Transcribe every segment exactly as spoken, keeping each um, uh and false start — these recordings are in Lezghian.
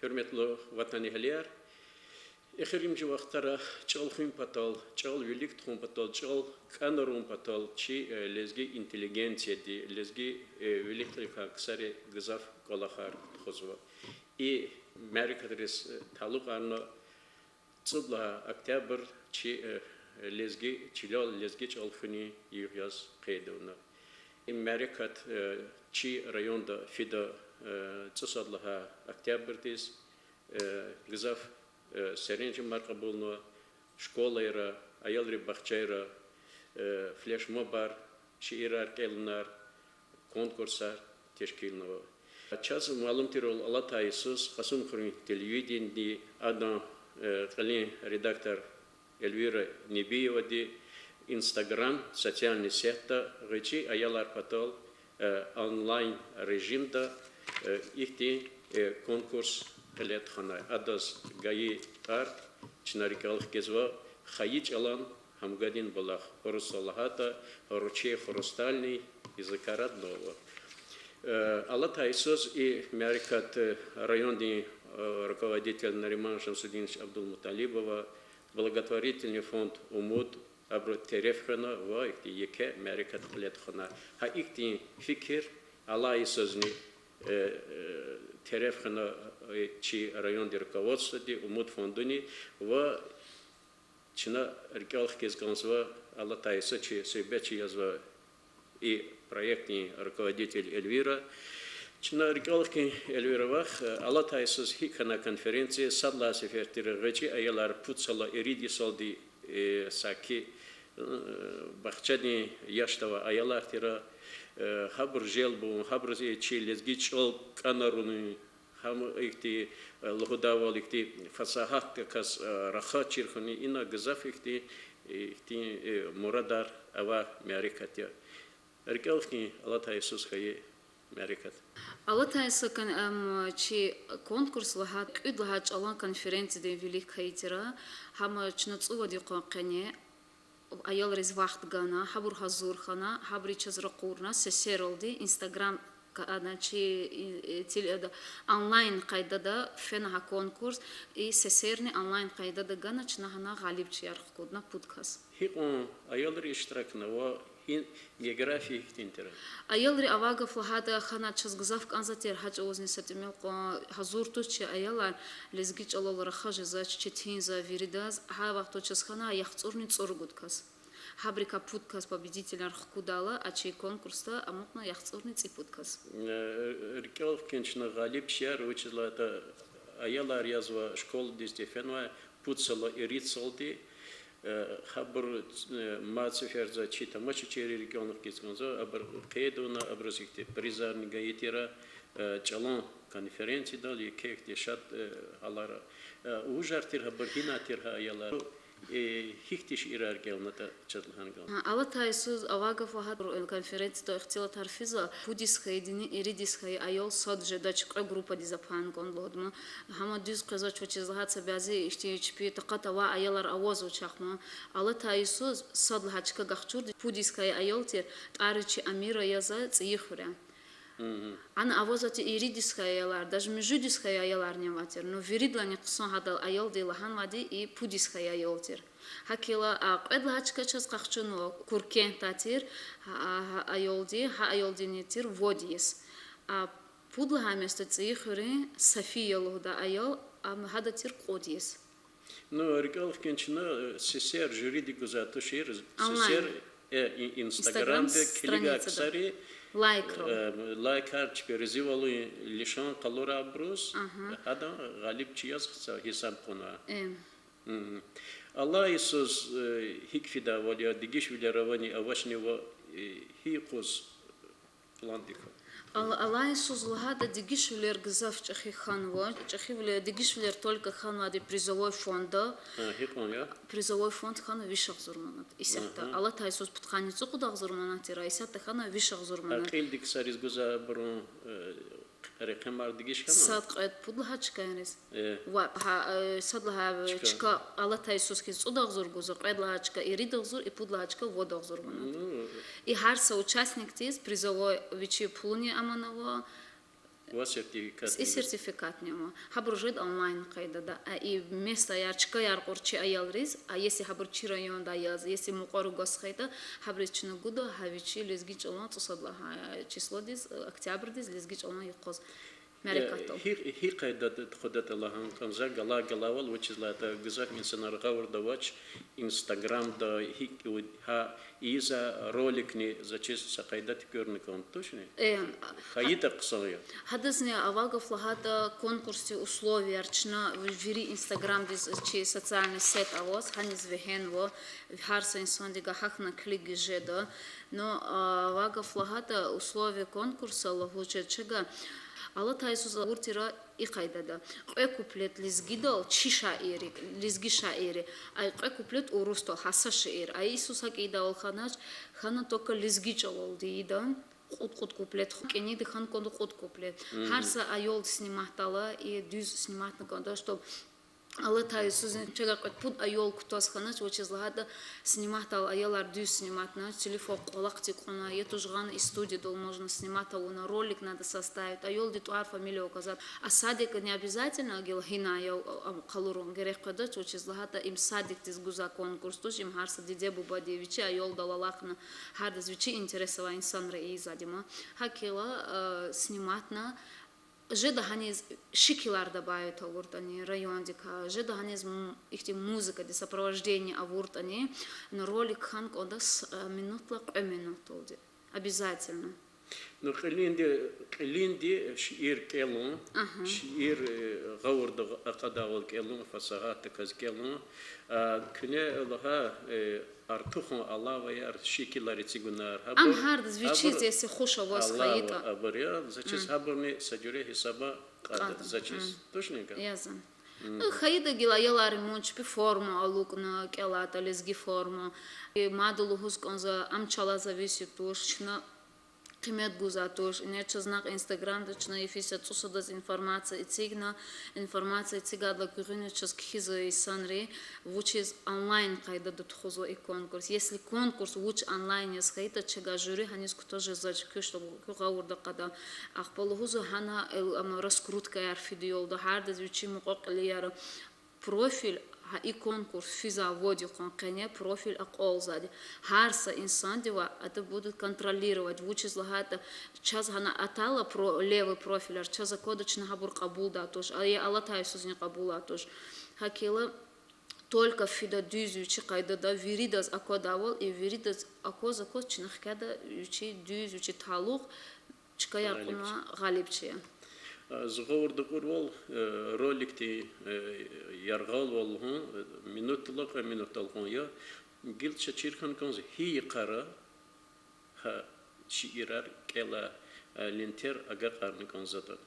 Гьуьрметлу ватанэгьлияр, эхиримжи вахтара чӀал хуьн патал, чӀал вилик тухун патал, чӀал кӀанарун патал чи, э, лезги интеллигенцияди, лезги, э, виликрикай ксари гзаф кӀвалахар тухузва. И мярекатриз, э, талукьарна цӀуд лагьай октябрь чи, э, лезги чилел лезги чӀал хуьнин югъ яз къейд авуна. И мярекат, э, чи районда фида, э, цӀусад лагьай октябрдиз, э, гзаф, э, серенжемар кьабулнава, школайра, аялрин бахчайра, э, флешмобар, шиирар кӀелунар, конкурсар тешкилнава. Чаз малум тирвал, алатай йисуз Кьасумхуьруьн телевидениеди адан, э, кьилин редактор Эльвира Небиевади Instagram социальный сетьда гъвечӀи аялар патал, э, онлайн режимда, э, ихьтин, э, конкурс кьиле тухванай. Адаз гайи тӀвар чна рикӀел хкизва Хайи чӀалан гьамгадин булах, урусдал лагьайтӀа, ручей хрустальный, языка родного. Э, алатай йисуз и мярекат, э, райондин, э, руководитель Нариман Шамсудинович Абдулмуталибова, благотворительный фонд Умуд, абуру тереф хвена ва ихьтин еке мярекат кьиле тухвана. Гьа ихьтин фикир алай йисузни, э, э, тереф хвена, э, чи райондин руководстводи, Умуд фондуни ва чна рикӀел хкиз кӀанзава, алатай йисуз чи суьгьбетчи язва и проектдин руководитель Эльвира. Чна рикӀел хкин, Эльвира вах, алатай йисуз гьикӀ хьана конференция, сад лагьай сефер тир гъвечӀи аялар пуд йисалай ирид йисалди, э, саки, э, бахчадин яшда авай аялар тир, э, гьабур желб авун, гьабуруз и чи лезги чӀал кӀанарун, гьам ихьтин, э, лугьудайвал, ихьтин фасагьатдаказ, э, рахаз чир хьун, ина гзаф ихьтин, ихьтин, э, мурадар авай мярекат я. РикӀел хкин, алатай йисуз хьайи мярекат. Алатай йисуз кон-, ам, чи конкурс лагьай, кӀуьд лагьай чӀалан конференциядин вилик хьайи тир, гьам чна цӀувад йикъан къене аялриз вахт гана, гьабур гьазур хьана, гьабуру чаз ракъурна, сесералди, Instagram ка-, ана чи, и, и, тел-, ада, онлайн къайдада фена гьа конкурс, и сесерни онлайн къайдада гана, чна гьана гъалибчияр хкудна пуд кас. Гьикьван аялри иштиракна ва гьи география гьихьтин тир? Аялри, авай гаф лагьайтӀа, хьана чаз гзаф кӀанзавай тир, гьа чӀавузни са тӀимил кьван гьазур туш чи аялар, лезги чӀалал рахаз жезвач, четинзава виридаз, гьа вахтунда чаз хьана яхцӀурни цӀуругуд кас. Гьабурукай пуд кас победителар хкудайла, а чи конкурсда амукьна яхцӀурни цӀипуд кас. Э, рикӀел хкин чна гъалибчияр, вучиз лагьайтӀа аялар язва школадиз тефенвай пуд йисалай ирид йисалди, э, гьабур, э, мад сеферда чи тамашачийри рикӀел хкиз кӀанзава, абур къейд авуна, абуруз ихьтин призарни гайи тир, э, чӀалан конференциядал еке ихьтин шад, э, гьалар. Э, вужар тир гьабур, гьинай тир гьа аялар, э, гьихьтин шиирар кӀелнатӀа чаз лагьана кӀанда. Алатай йисуз, авай гаф лагьайтӀа, конференциядал ихтилатар физва, пуд йис хьайидини ирид йис хьайи аял сад жедач, кьве группадиз аpan кӀанда лугьуда ман. Гьам дуьз къвезвач, вучиз лагьайтӀа са бязи ихьтин чпи такьат авай аялар авазва чахъ ман. Алатай йисуз сад лагьай чка Гахчурди пуд йис хьайи аял тир, тӀвар чи Амира яз, ЦӀийи хуьряй. Ана авазвай тир ирид йис хьайи аялар, даже муьжуьд йис хьайи аяларни авай тир. Ну, виридалайни хъсан гьадал аялди лагьанвайди и пуд йис хьайи аял тир. ГьакӀ хьайила, а, кьвед лагьай чка чаз къахчунва, Куркентдай тир, а, а, аялди, гьа аялдини тир вад йис. А пуд лагьай места ЦӀийи хуьруьн Сафия лугьудай аял, ам гьада тир кьуд йис. Ну, рикӀел хкин чна, э, сесер жюриди гузвай тушир, онлайн, сесер, э, и-, Instagram-да килигай ксари, лайкар, э, лайкар чпи разивалун лишан къалурай абуруз, гьадан гъалибчи яз гьисаб кьуна. Алай йисуз, э, гьикӀ фидайвал я, дегишвилер авани, авачни ва, э, гьи юкъуз пландик? Ал-, алай йисуз лагьайтӀа, дегишвилер гзаф чӀехи хьанва, чӀехивилер, дегишвилер только хьанвайди призовой фондда. Гьикьван я? Призовой фонд хьана виш агъзур манат исятда. Алатай йисуз пудкъанни цӀукьуд агъзур манат тир, исятда хьана виш агъзур манат. А кьилди ксариз гузвайбурун, э, рекьемар дегиш хьана? Сад кьвед пуд лагьай чкайриз. Ва гьа, э, сад лагьай чка алатай йисуз хьиз цӀуд агъзур гузва, кьвед лагьай чка ирид агъзур, и пуд лагьай чка вад агъзур манат. И гьар са участникдиз призовой вичи пулуни аманва, Ва сертификатни ава. Сертификатни ава. Гьабур жеда онлайн къайдада. А и местаяр, чкаяр кьур чи аялриз, а если гьабур чи районда яз, если мукьвара гваз хьайитӀа, гьабуриз чна гуда гьа вичи лезги чӀалан цӀусад лагьай числодиз, октябрдиз лезги чӀалан юкъуз мярекатдал. Гьи, гьи къайдада тухудатӀа лагьана кӀанзава, галай-галайвал, вучиз лагьайтӀа гзаф инсанар гъавурда авач, Инстаграмда, гьикӀ гьа ийизва роликни, заз чиз са къайда туькӀуьрна кӀанда тушни? ХьайитӀа хъсан я. Гьадазни авай гаф лагьайтӀа, конкурсдин условияяр чна вири Инстаграмдиз, чи социальный сеть аваз, гьаниз вегьенва, гьар са инсандихъ гьахьна кликиз жеда. Но авай гаф лагьайтӀа, условия конкурса лугьуз жеда чна, алатай йисуз авур тир и къайдада. Кьве куплет лезгидал чи шаирри, лезги шаирри, а кьве куплет урусдал, гьа са шиир. А йисуз гьакӀ ийидайвал хьанач, хьана только лезги чӀалалди ийида. Кьуд-кьуд куплет, кӀаниди хьана кӀанда кьуд куплет. Гьар са аялди сниматдайла, и дуьз сниматна кӀанда, чтоб алатай йисуз чна кьвед-пуд аял кутаз хьанач, вучиз лагьайтӀа сниматдайла, аялар дуьз сниматна, телефон кӀвалахда кьуна, я туш гъана и студиядал можно снимать авуна, ролик надо составить, аялдин тӀвар, фамилия указать. А садик не обязательно гила гьина ая, а, къалурун герек къведач, вучиз лагьайтӀа им садикдиз гузвай конкурс туш, им гьар са диде-бубади вичи аялдал алахъна, гьардаз вичи интерес авай инсанри ийизвайди я. ГьакӀ хьайила, сниматна, жеда гьаниз шикилар добавить авуртӀани, райондикай, жеда гьаниз м-, ихьтин музыкадин сопровождение авуртӀани, но ролик хьана кӀанда с-, минутдилай кьве минутдалди. Обязательно. Ну, кьилинди, кьилинди шиир кӀелун, шиир гъавурда акъадайвал кӀелун, фасагьатдаказ кӀелун. Куьне лагьай артухан алаваяр, шикилар эцигунар, гьабур, гьардаз вичиз, если хуш аваз хьайитӀа, абур я, заз чиз гьабурни са жуьре гьисаба кьада, заз чиз. Тушни га? ХьайитӀа гила аялар мун чпи форма алукӀна кӀелайтӀа, лезги форма. Мад лугьуз кӀанзава, ам чалай зависит туш, чна къимет гузвай туш. Ингье чаз накь Инстаграмда чна йифиз са цӀусадаз информация эцигна, информация эцигайдалай гуьгъуьниз чаз кхьизва инсанри, вучиз онлайн къайдада тухузва и конкурс. Если конкурс вуч онлайн яз хьайитӀа, чна жюри гьаниз кутаз жезвач, куьн, чтобы куьн гъавурда акъада. Ахпа лугьузва гьана, раскруткаяр фида ялда, гьардаз вичин мукьва-кьилияр, профиль, гьа и конкурс физвай вад йикъан къене профиль акьалзавайди. Гьар са инсандивай это будут контролировать, вучиз лагьайтӀа чаз гьана атайла про-, левый профильар, чаз аквада, чна гьабур кьабулдай туш, а я алатай йисузни кьабулдай туш. ГьакӀ хьайила только фида дуьз вичи къайдада, виридаз аквадайвал, и виридаз акваз-акваз чна хкяда вичи дуьз, вичи талукь, чкаяр кьуна гъалибчияр. Зи гъавурда кьурвал, роликдин яргъалвал лугьун, минутдилай кьве минутдал кьун я, гила чаз чир хьана кӀанзава, гьи йикъара гьа шиирар кӀелай лентер агакьарна кӀанзаватӀа.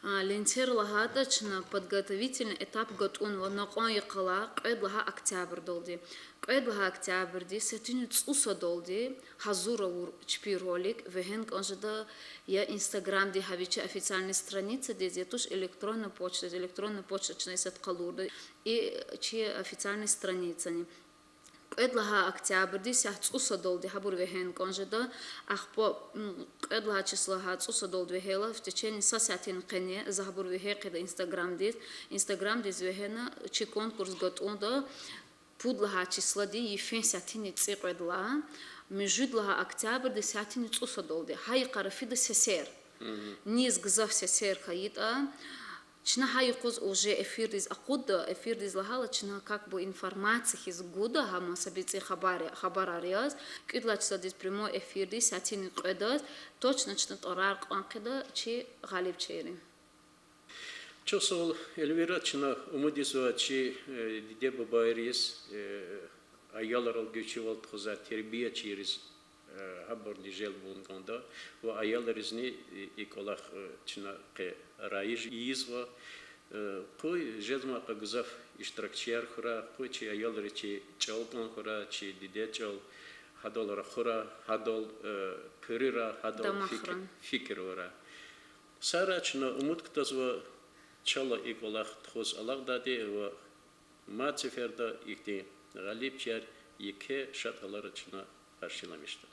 Лентер лагьайтӀа, чна подготовительный этап гатӀунва, накьван йикъалай кьвед лагьай октябрдалди. Кьвед лагьай октябрдиз сятини цӀусадалди гьазур авур чпин ролик вегьена кӀан жеда я Инстаграмдин гьа вичин официальный страницадиз, я туш электронный почтадиз, электронный почта чна исятда къалурда, и чи официальный страницани. Кьвед лагьай октябрдиз сят цӀусадалди гьабур вегьена кӀан жеда, ахпа кьвед лагьай числа гьа цӀусадалди вегьейла, в течение са сятин къене за гьабур вегьей хъийида Инстаграмдиз. Инстаграмдиз вегьена, чи конкурс гатӀунда пуд лагьай числади йифен сятини цӀикьвед лагьай, муьжуьд лагьай октябрдиз сятини цӀусадалди. Гьа йикъара фида сесер. Низ гзаф сесер хьайитӀа, чна гьа юкъуз уже эфирдиз акъудда, эфирдиз лагьайла чна как бы информация хьиз гуда, гьам са бицӀи хабар, хабарар яз, кӀуьд лагьай числадиз прямой эфирдиз, сятини кьведаз, точно чна тӀварар кьван хъийида чи гъалибчийрин. Чухсагъул, Эльвира, чна умуд ийизва чи диде-бубайриз, аялрал гуьзчивал тухузвай тербиячийриз гьабурни желб авун кӀанда ва аялризни и кӀвалах чна къе раиж ийизва. Къуй жезмай кьван гзаф иштиракчияр хьурай, къуй чи аялриз чи чӀал кӀан хьурай, чи диде чӀал, гьадал рахурай, гьадал куьруьрай, гьадал фикир, фикир авурай. Сагърай, чна умуд кутазва чала и кӀвалах тухуз алакьдайди ва мад сеферда ихьтин гъалибчияр еке шад гьалара чна къаршиламишда.